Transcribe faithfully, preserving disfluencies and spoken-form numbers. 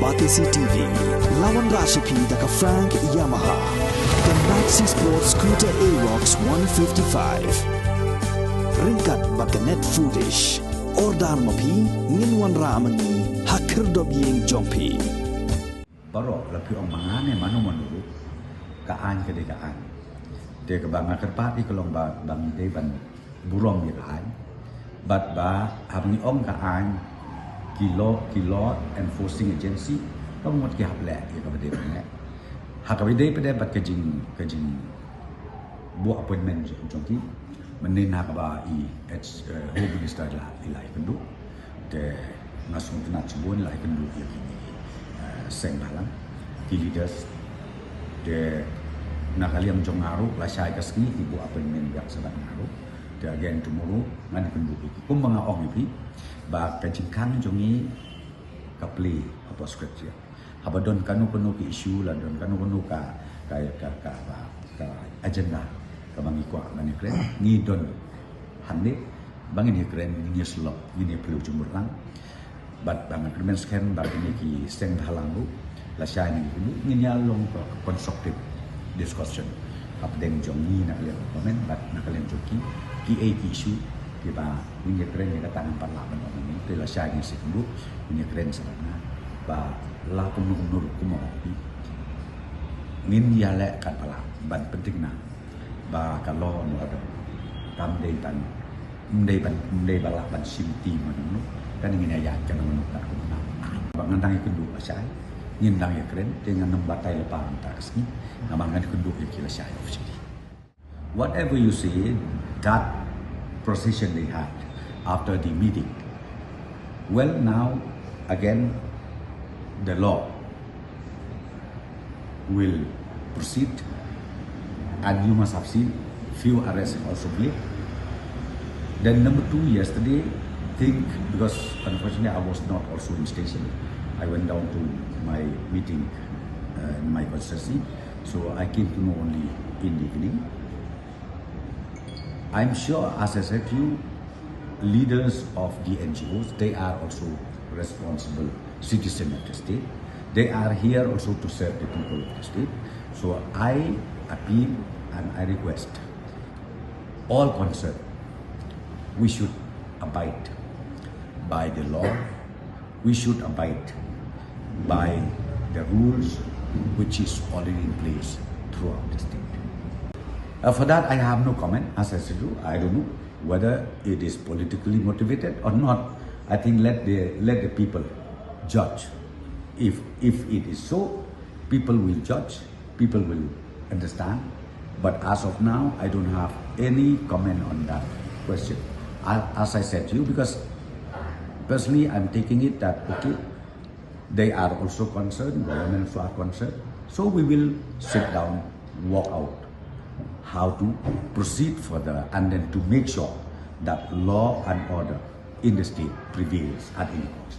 Batesi T V, la wanrah sha phi da ka Frank Yamaha, ka Maxi Sport Scooter Aerox one fifty-five. Ryngkat bad ka Net Foodish. Order ma phi, ngin wanrah ma ngi ha khyrdop ïing jong phi. Baroh la phi ong ma nga ne mano mano ruh, ka aiñ ka dei ka aiñ. Te kaba nga kyrpad ïa ka long ba, ba ngi dei ban burom ïa ka aiñ. Bad ba haba ngi ong ka aiñ, ki law, ki law enforcing agency, ka mut ki hap leh ïa kaba dei ban leh. Ha kaba dei pat de bad ka jing, ka jingbuh appointment jong ki. Mynnin ha kaba i, eh, Home Minister la, i la ïakynduh. Te nga sngewtynnat shibun, la ïakynduh ïa ki, eh, seng bhalang, ki leaders. Te na ka liang jong nga ruh, lashai ka sngi ki buh appointment biang sa bad nga ruh. Te again tomorrow ngan ïakynduh ïa ki. Kumba nga ong ïa phi ba ka jingkhang jong ngi ka plie hapoh script jong ngi. Haba don kano kano ka issue, la don kano kano ka, ka, ka, ka, ka, ka agenda kaba ngi kwah ban ïakren, ngi don hangne ba ngin ïakren, ngin ïasyllok, ngin ïaphylliew jingmut lang. Bad ba nga kyrmen skhem ba kine ki seng bhalang ruh, lashai ngi ruh, ngin ïa long ka constructive discussion hapdeng jong ngi na ka liang ka government bad na ka liang jong ki, kiei ki issue kiba ngin ïakren ïa kata ngam pat lah ban ong ïa ngi. Te lashai ngi sngewthuh, ngin ïakren sa bad nga ba la kumno kumno ruh, kumba ong phi, ngin ïaleh katba lah ban pynthikna ba ka law and order kam dei ban, ym dei ban, ym dei ba lah ban shim ti mano mano. Kan ngin ïa ïaid kano kano kat kumno. Ba ngan dang ïakynduh lashai, ngin dang ïakren, te ngan ym batai lypa mynta ka sngi. Namar ngan ïakynduh ïa ki lashai officially. Whatever you say, that procession they had after the meeting. Well, now again, the law will proceed, and you must have seen few arrests have also made. Then number two, yesterday, think, because unfortunately I was not also in station, I went down to my meeting, uh, in my constituency, so I came to know only in the evening. I'm sure, as I said to you, leaders of the N G Os, they are also responsible citizen of the state. They are here also to serve the people of the state. So I appeal and I request all concerned, we should abide by the law. We should abide by the rules which is already in place throughout the state. Uh, for that, I have no comment. As I said, I don't know whether it is politically motivated or not. I think let the, let the people judge. If, if it is so, people will judge, people will understand. But as of now, I don't have any comment on that question. A-, as I said to you, because personally, I'm taking it that, okay, they are also concerned, governments are concerned. So we will sit down, work out how to proceed further, and then to make sure that law and order in the state prevails at any cost.